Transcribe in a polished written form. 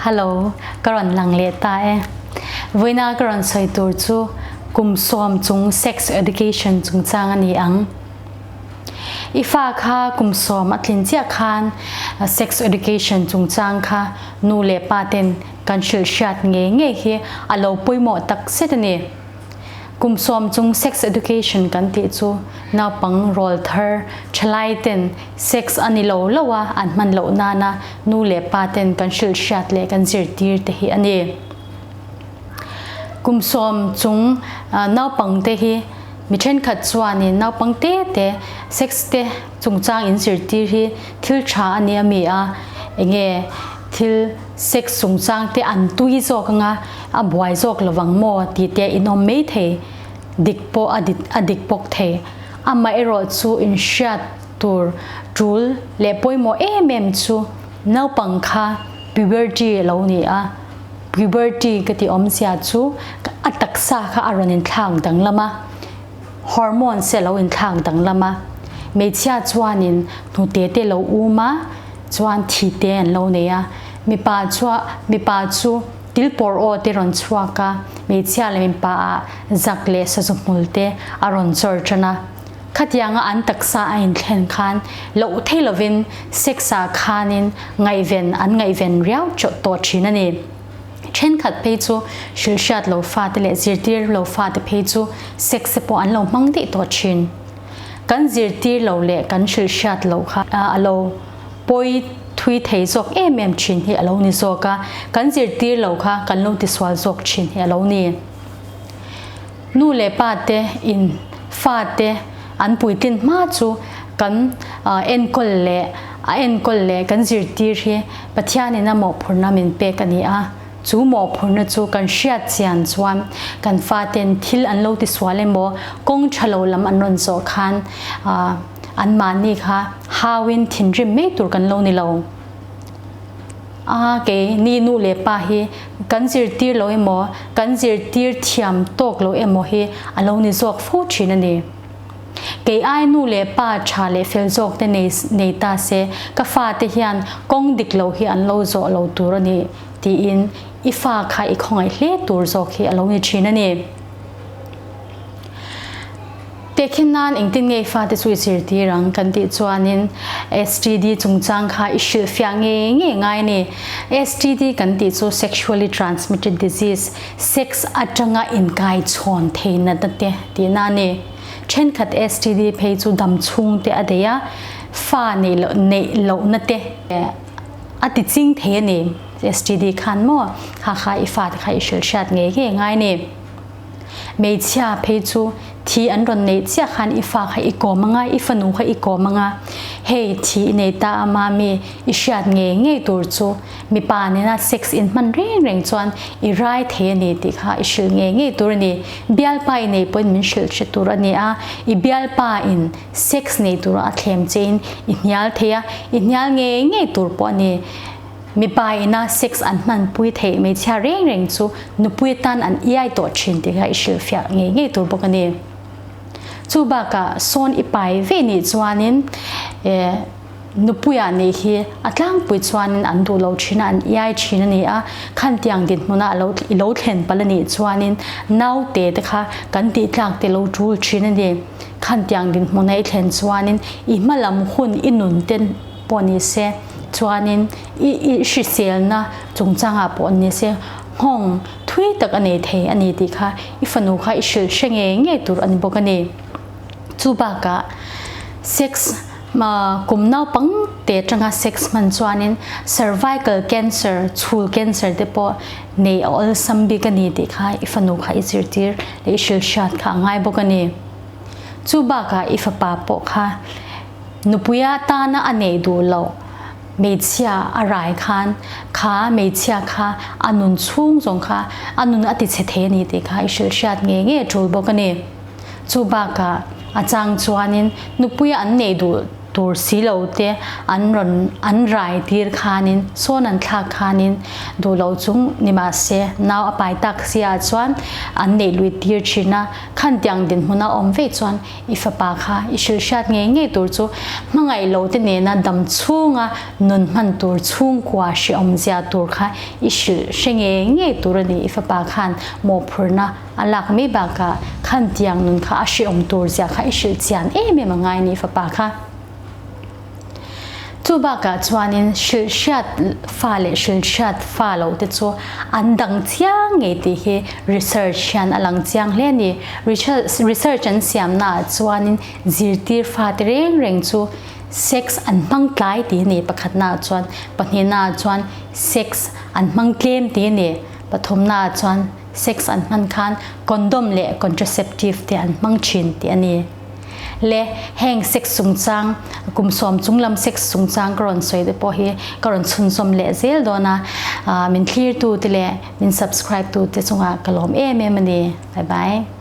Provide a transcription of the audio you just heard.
Hello, ka rawn lang leh ta e. Vawiina ka rawn sawi tur chu kum sawm chung sex education chungchang a ni ang. I fa kha kum sawm a tlin chiah khan sex education chungchang kha nu leh pa ten kan hrilh hriat ngei ngei hi a lo pawimawh tak zet a ni. Kum sawm chung sex education kan tih chu naupang rawl thar thalai ten sex a ni lo lo a an hman loh nana nu leh pa ten kan hrilh hriat leh kan zirtir te hi a ni. Kum sawm chung naupang te hi mi thenkhat chuanin naupang te te sex te chungchang in zirtir hi thil tha a ni a mi a, enge thil sex chungchang te an tui zawk anga a buai zawk lovang maw tih te in awm mai thei, dik pawh a a dik bawk thei. Amaherawh chu inhriat tur tul leh pawimawh em em chu naupang kha puberty a lo ni a, puberty ka tih awmzia chu a taksa kha a rawn inthlak danglam a, hormones te a lo inthlak danglam a, hmeichhia chuanin hnute te lo um a, chuan thi te an lo nei a, mipa chua mipa chu til pawr aw te rawn chhuak a, hmeichhia leh mipa ah zak leh sazu hmul te a rawn chawr tan a, khatianga an taksa a inthlen khan loh thei lovin sex ah khanin ngaihven an ngaihven riau tawh thin a ni. Thenkhat phei chu hrilhhriat lo fate leh zirtir lo fate phei chu sex te pawh an lo hmang daih tawh thin. Kan zirtir lo leh kan hrilhhriat loh kha a lo pawi thui thei zawk em em thin hi a lo ni zawk a, kan zirtir lo kha kan lo tisual zawk thin hi a lo ni. Nu leh pa te in fa te an puitlin hma chu kan enkawl leh a enkawl leh kan zirtir hi Pathianin a mawhphurhna min pek a ni a. Chu mawhphurhna chu kan hriat chian chuan kan faten thil an lo tisual emaw kawng tha lo lam an rawn zawh khan anmahni kha hauin thinrim mai tur kan lo ni lo. A kei ni nu leh pa hi kan zirtir lo emaw kan zirtir thiam tawk lo emaw hi a lo ni zawk fo thin a ni. Kei ai nu leh pa tha leh fel zawk te nei nei ta se ka fa te hian kawng dik lo hi an lo zawh lo tur a ni tiin i fa kha i khawngaih hle tur zawk hi a lo ni thin a ni. Tehkhin nan engtin nge i fate chu i zirtir ang kan tih chuanin STD chungchang kha i hrilhfiah ngei ngei ngai a ni. STD kan tih chu Sexually Transmitted Disease, sex atanga inkai chhawn thei natna te tihna a ni. Thenkhat STD phei chu dam chhung te a deih a, fa neih loh neih lohna te a ti ching thei a ni. STD khan maw kha kha i fate kha i hrilhhriat ngei ngei ngai a ni. Hmeichhia phei chu thi an rawn neih chiah khan i fa kha i kawm anga, i fanu kha i kawm anga, hei thi i nei ta a mami i hriat ngei ngei tur chu mipa nena sex in hman reng reng chuan i rai thei a ni tih kha i hrilh ngei ngei tur a ni. Bialpa i nei pawhin min hrilh hre tur a ni a, i bialpa in sex nei tura a thlem chein i hnial thei a, i hnial ngei ngei tur pawh a ni. Mipa ina sex an hmanpui theih hmeichhia reng reng chu nupui atan an iai tawh thin tih kha i hrilhfiah ngei ngei tur bawk a ni. Chu bakah sawn i pai ve nih chuanin eh nupuia nih hi a tlangpui chuanin an duh lo thin a, an iai thin a ni a, khantiang dinhmuna a lo i lo thlen palh a nih chuanin naute te kha kan tih tlak te lo tul thin a ni. Khantiang dinhmuna i thlen chuanin i hmalam hun i nun te pawh ni se chuanin i i hriselna chungchangah pawh ni se nghawng thui tak a nei thei a ni tih kha i fanu kha i hrilh hre ngei ngei tur a ni bawk a ni. Chu bakah sex kum naupang te atanga sex hman chuanin cervical cancer chhul cancer te pawh nei a awlsam bik a ni tih kha i fanu kha i zirtir leh i hrilh hriat kha a ngai bawk a ni. Chu bakah i fapa pawh kha Nupuia tana a neih duh loh hmeichhia a rai khan kha hmeichhia kha a nun chhung zawng kha a nun a ti chhe thei a ni tih kha i hrilh hriat ngei ngei a tul bawk a ni. Chu bakah a chang chuanin nupuia an neih duh. tur si lo te an rawn an rai tir khanin sawn an thlak khanin duh lo chung ni mahse nau a pai tak si ah chuan an neih lui tir thin a, khan tiang dinhmun a awm vei chuan i fapa kha i hrilh hriat ngei ngei tur chu hmangaih lo te nena dam chhunga nun hman tur chhungkua hrehawm zia tur kha i hrilh hre ngei ngei tur a ni i fapa khan mawhphurhna A lak mai bakah khan tiang nun kha a hrehawm tur zia kha i hrilh chian em em a ngai ni fapa kha. Chu bakah chuanin hrilh hriat fa leh hrilh hriat fa lo te chu an dang chiang ngei tih hi research hian a lang chiang hle a ni. Research an siamnaah chuanin zirtir fate reng reng chu sex an hmang tlai tih a ni pakhatnaah chuan, pahnihnaah chuan sex an hmang tlem tih a ni, pathumnaah chuan Sex an hman khan condom leh contraceptive te an hmang thin tih a ni. Le heng sex chungchang, kum sawm chunglam sex chungchang ka rawn sawi te pawh hi ka rawn chhunzawm leh zel dawn a, min thlir tu te leh min subscribe tu te chungah ka lawm em em a ni. Bye bye.